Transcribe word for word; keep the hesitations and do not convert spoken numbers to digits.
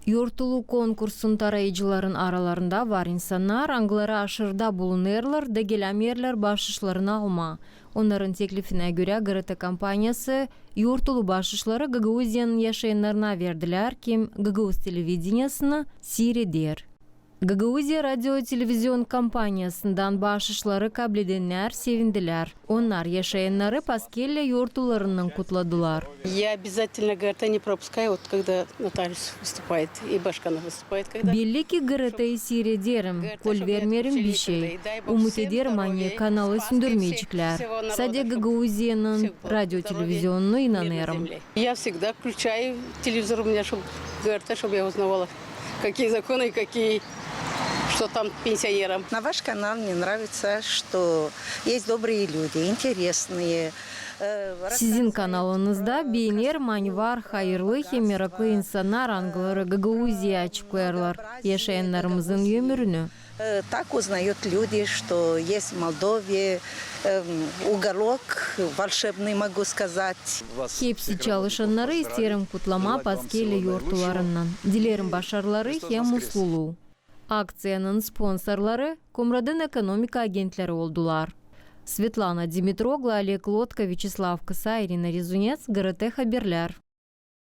Yortulu konkursun tarayıcıların aralarında var insannar, angıları aşırıda bulunêrlar da gelämeerlär baaşışlarını almaa. Onnarın teklifinä görä, G R T kompaniyası yortulu baaşışları Gagauziyanın yaşayannarına verdilär, kim Gagauz televideniesini siireder. Gagauziya radio-televizion kompaniyasından baaşışları kabledennär sevindilär. Onnar yaşayannarı Paskellä yortularınnan kutladılar. Я обязательно Г Р Т не пропускаю, вот когда нотариус выступает и Башканов выступает, когда Belli ki, G R T-yi siirederim, kol vermeerim bişey. Umut ederim, ani kanalı söndürmeyceklär. Sade Gagauziyanın radio-televizionuna inanêrım. Я всегда включаю телевизор у меня, чтоб Г Р Т, чтоб я узнавала, какие законы и какие, что там пенсионерам. На ваш канал мне нравится, что есть добрые люди, интересные. Sizin kanalınızda beenerim, ani var hayırlı hem meraklı insannar, angıları Gagauziyayı açıklêêrlar, yaşayannarımızın ömrünü. Э, так узнают люди, что есть в Молдове, эм, уголок волшебный, могу сказать. Hepsi çalışannarı isteerim kutlamaa Paskellä yortularınnan. Dilerim başarıları hem mutluluu. Akţiyanın sponsorları Komratın ekonomika agentleri oldular. Svetlana Dimitroglu, Oleg Lotka, Vyaçeslav Kısa, İrina Rezunets, G R T haberlär.